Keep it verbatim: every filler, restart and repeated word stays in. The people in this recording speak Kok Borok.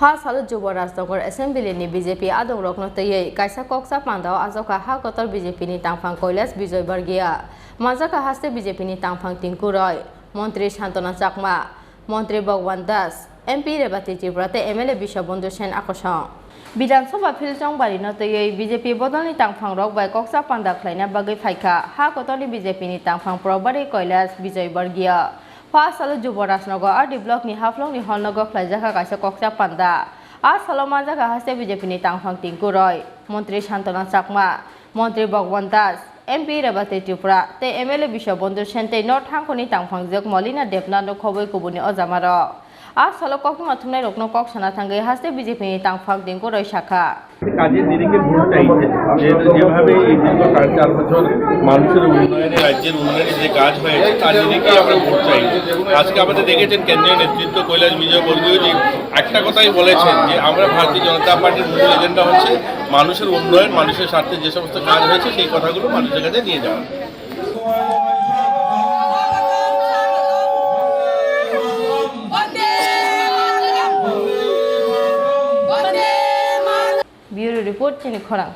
Ha salo Jubo Rajnagar Assembly ni B J P adongrokno twiwi kaisa koksa pandao ajokha ha kotor B J P ni tangphang Kailash Bijoy Bargia, manjakha haste B J P ni tangphang Tinku Roy, Montri Santona Chakma, Montri Bhagwan Das, M P Rebati Tripura tei M L A Biswabandhu Sen akosong. Bidhan Sabha field chongbari no twiwi B J P bodolni tangphangrok bai koksa panda khlaina bagwi phaikha ha kotorni B J P ni tangphang probari Kailash Bijoy Bargia. Pha salo Jubo Rajnagar R D block ni Haflong ni hall nogo khlaijakha kaisa koksa panda. A salo manjakha haste B J P ni tangphang Tinku Roy, Montri Santona Chakma, Montri Bhagwan Das, M P Rebati Tripura tei M L A Biswabandhu Sen tei North Hangkhoni tangphangjak Molina Debnath no khobwi kubuni ojamarok. A salo koktwma thumnairokno kok sana thangwi haste B J P ni tangphang Tinku Roy sakha. কাজের নিরিখে ভোট চাইছে, যেহেতু যেভাবে এই দীর্ঘ সাড়ে চার বছর মানুষের উন্নয়নে, রাজ্যের উন্নয়নে যে কাজ হয়েছে, তার নিরিখেই আমরা ভোট চাই। আজকে আমাদের দেখেছেন কেন্দ্রীয় নেতৃত্ব কৈলাস বিজয় বর্গীয় যে একটা কথাই বলেছেন যে আমরা ভারতীয় জনতা পার্টির মূল এজেন্ডা হচ্ছে মানুষের উন্নয়ন, মানুষের স্বার্থে যে সমস্ত কাজ হয়েছে সেই কথাগুলো মানুষের কাছে নিয়ে যাওয়া। Bureau Report, chini khorang.